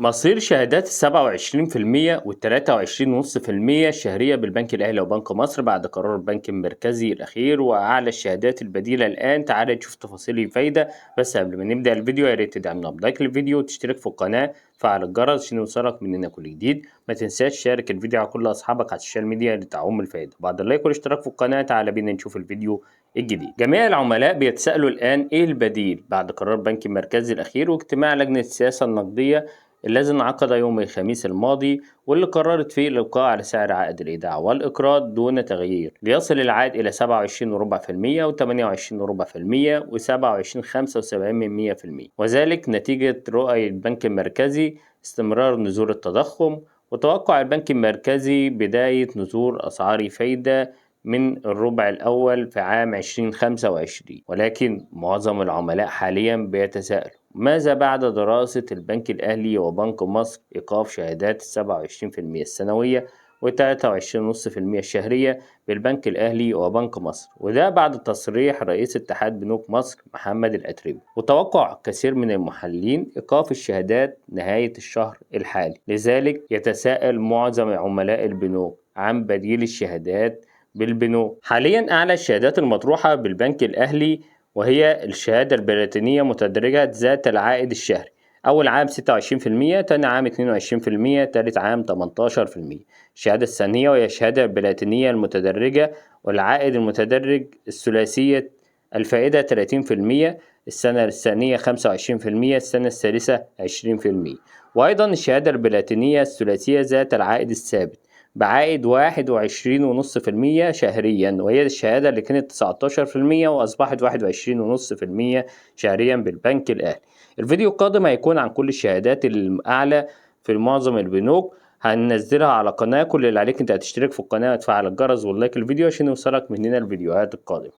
مصير شهادات 27% وال23.5% الشهرية بالبنك الأهلي وبنك مصر بعد قرار البنك المركزي الأخير وأعلى الشهادات البديلة الآن. تعال نشوف تفاصيل الفايدة. بس قبل ما نبدأ الفيديو يا ريت تدعمنا بلايك للفيديو وتشترك في القناة، فعل الجرس عشان يوصلك مننا كل جديد. ما تنساش تشارك الفيديو على كل أصحابك على السوشيال ميديا لتعم الفائدة. بعد اللايك والاشتراك في القناة تعال بينا نشوف الفيديو الجديد. جميع العملاء بيتساءلوا الآن إيه البديل بعد قرار البنك المركزي الأخير واجتماع لجنة السياسة النقدية الذي انعقد يوم الخميس الماضي، واللي قررت فيه الإبقاء على سعر عائد الإيداع والإقراض دون تغيير ليصل العائد إلى 27.25% و28.25% و27.75%، وذلك نتيجة رؤية البنك المركزي استمرار نزول التضخم وتوقع البنك المركزي بداية نزول أسعار الفايدة من الربع الأول في عام 2025. ولكن معظم العملاء حاليا بيتساءلوا ماذا بعد دراسة البنك الأهلي وبنك مصر إيقاف شهادات 27% السنوية و23.5% الشهرية بالبنك الأهلي وبنك مصر، وده بعد تصريح رئيس اتحاد بنوك مصر محمد الأتربي. وتوقع كثير من المحللين إيقاف الشهادات نهاية الشهر الحالي، لذلك يتساءل معظم عملاء البنوك عن بديل الشهادات بالبنوك. حاليا أعلى الشهادات المطروحة بالبنك الأهلي وهي الشهادة البلاتينية متدرجة ذات العائد الشهري، أول عام 26%، تاني عام 22%، تالت عام 18%. الشهادة الثانية وهي الشهادة البلاتينية المتدرجة والعائد المتدرج الثلاثية الفائدة 30%، السنة الثانية 25%، السنة الثالثة 20%. وأيضا الشهادة البلاتينية الثلاثية ذات العائد الثابت بعائد 21.5% شهريا، وهي الشهادة اللي كانت 19% وأصبحت 21.5% شهريا بالبنك الأهلي. الفيديو القادم هيكون عن كل الشهادات الأعلى في معظم البنوك، هننزلها على قناة. كل اللي عليك انت هتشترك في القناة وتفعل الجرس واللايك الفيديو عشان يوصلك مننا الفيديوهات القادمة.